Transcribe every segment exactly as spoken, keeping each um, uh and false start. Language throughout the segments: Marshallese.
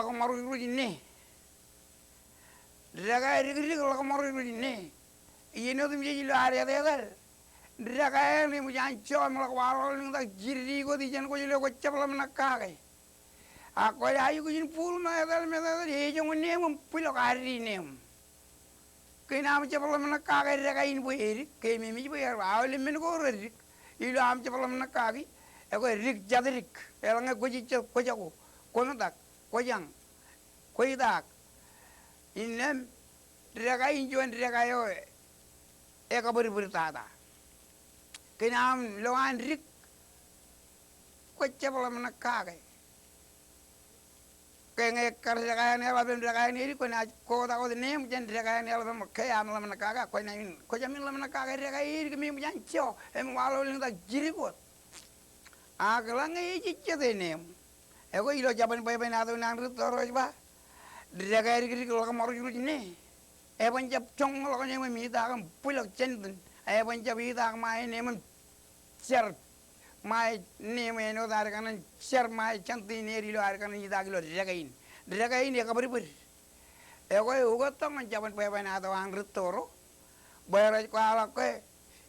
ḷōkmaroñ ro jinne. Dekā edikdik ḷōkmaroñ ro jinne. Iien otemjej ilo ad etetal, dekā eṇ eṃōj an jo im ḷak waḷọk ḷōñtak jiddik wōt ijeṇ kwōj lo kwōj jab ḷōmṇak kake. Ak kwōj aikuj in bōk ḷōṃa etal im etetal, ejoñan neeṃ im bwilọk addiin neeṃ. Kein aṃ jab ḷōmṇak kake dekā in bwe edik, keememej bwe aolep men ko redik. Ilo aṃ jab ḷōmṇak kaki, ekwe dik jatdik, eḷaññe kwōjejjet, kwōjako, kwōmtak, kwōjañ, kwōitaak. Innām dekā in juon dekā eo ekabwidbwid tata. Kein aṃ lo an dik, kwōj jab ḷōmṇak kake. Ke ñe ekkar dekā eṇ eḷap im dekā eṇ edik, kwōnaaj kotak wōt neeṃ jān dekā eṇ eḷap im ke aṃ ḷōmṇak kake, kwōnaaj, kwōj aṃ in ḷōmṇak kake dekā edik im eṃōj an jo im waḷọk ḷōñtak jiddik wōt. Ak eḷaññe ejejjet neeṃ, ekwe ilo jabōn bwebwenato in an rūtto ro ej ba, dekā edikdik ḷōkmaroñ ro jinne. Eban jab joñoul ḷọk neeṃ im itaak im bwilọk jān iten. Eban jab itaak ṃae neeṃ im jar ṃae neeṃ āinwōt ad kōṇaan jar ṃae jān iten ilo ad kōṇaan itaak ilo dekā in. Dekā in ekabwidbwid. Ekwe ukōttok ñan jabōn bwebwenato an rūtto ro. Bwe rej kwaḷọk ke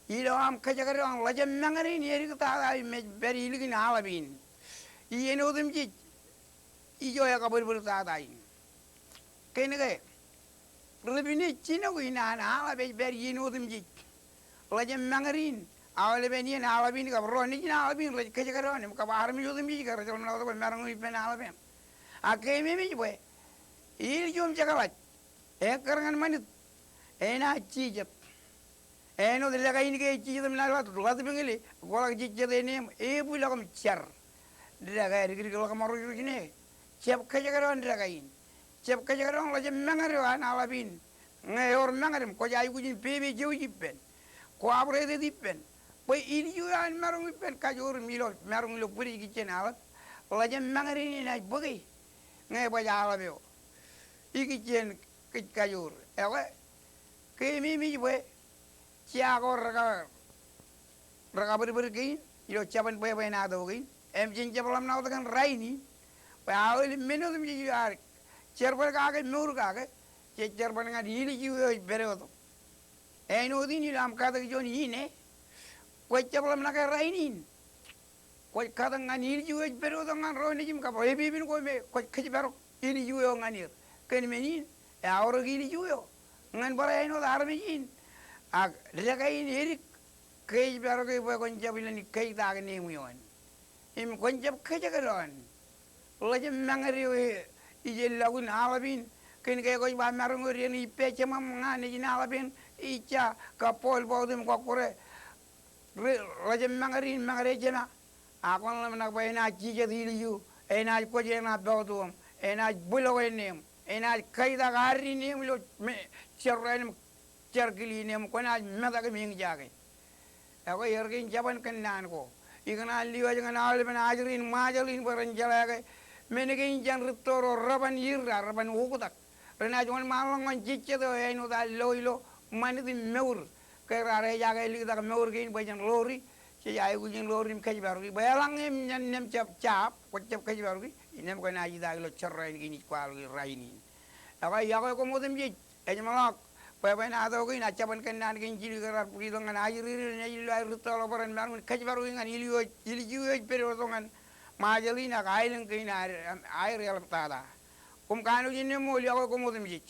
ilo aṃ kōjekdọọn ḷōjab mañōr in edik tata im ej pād ilikin aḷap in. Iien otemjej ijo ekabwidbwid tata in. Kōn ke ri-pine jino in an aḷap ej pād iien otemjej. Ḷōjab mañōr in, aolepen iien aḷap in kab ro nejin aḷap in rej kōjekdọọn im kab armej otemjej ke rej ḷōmṇak wōt bwe maroñ in ippān aḷap eṇ. Ak keememej bwe ilju im jekḷaj ekkar ñan ṃanit enaaj jijet. Āinwōt dekā in ke ej jijet im naaj ḷat, ḷatpiñle, kwōḷak jejjet neeṃ, ebwilọk im jar. Dekā edikdik ḷōkmaroñ ro jinne. Jab kōjekdọọn dekā in. Jab kōjekdọọn ḷōjab mañōr eo an aḷap in. Ñe ewōr mañōr im kwōj aikuj in pepe jouj ippān, cooperate ippān, bwe ilju eo an maroñ ippān kajoor im ilo, maroñ ilo bwidej ikijjien aḷap, ḷōjab mañōr in enaaj bōke ñe baj aḷap eo ikijjien kōj kajoor. Ekwe keememej bwe jea ko reka, rekabwidbwid kein ilo jabōn bwebwenato kein, im jen jab ḷōmṇak wōt kōn rainin, bwe aolep men otemjej ilo ad jerbal kake, mour kake, jej jerbal ñan ilju eo ej pād wōt. Āinwōt in ilo aṃ katak juon ine, kwōj jab ḷōmṇak ke rainin kwōj katak ñan ilju eo ej pād wōt ñan ro nejim kab ro epepin ko me kwōj kōjparok ilju eo ñan er. Kōn men in, eaorōk ilju eo ñan barāinwōt armej in. Ak dekā in edik, kōjparoke bwe kwōn jab ilen keitaak neeṃ ioon. Im kwōn jab kōjekdọọn ḷōjab mañōr eo ej ilọk in aḷap in. Kōn ke kwōj ba maroñ eo dein ippa jemām ña nejin aḷap eṇ, ija kab ball, bọọt im kọkkure. Ri-, ḷōjab mañōr in mañōr e jema. Ak kwōn ḷōmṇak bwe enaaj jijet ilju, enaaj kwōj eṇ aō pọtuoṃ, enaaj bwilọk eṇ neeṃ, enaaj kaitak addiin neeṃ ilo me-, jerọwiwi im jerkili neeṃ, kwōnaaj metak im eñjake. Ekwe er kein jabōn kōnnaan ko ikōṇaan lewōj ñan aolepen ajri in Ṃajeḷ in bwe ren jeḷā ke men kein jān rūtto ro reban irra, reban oktak. Renaaj wōnṃaanḷọk ñan jejjet eo āinwōt ad lo ilo ṃanit im mour. Ke raar ejaake liktak mour kein bwe jen ḷoori, jej aikuj in ḷoori im kōjparoki. Bwe eḷaññe eṃ naan, naan jab, jab, kwōj jab kōjparoki, innām kwōnaaj itaak ilo jerọwiwi kein ij kwaḷọk rainin. Ekwe, iọkwe koṃ otemjej, ej ṃōḷọk bwebwenato kein ak jabōn kōnnaan kein jilu ke raar bōk itok ñan ajri ro nejin ilo aer rūttoḷọk bwe ren maroñ in kōjparoki ñan ilju eo, ilju eo ej pād wōt ñan Ṃajeḷ in ak aelōñ kein aer, aer eḷap tata. Koṃ kanooj in eṃṃool, iọkwe koṃ otemjej.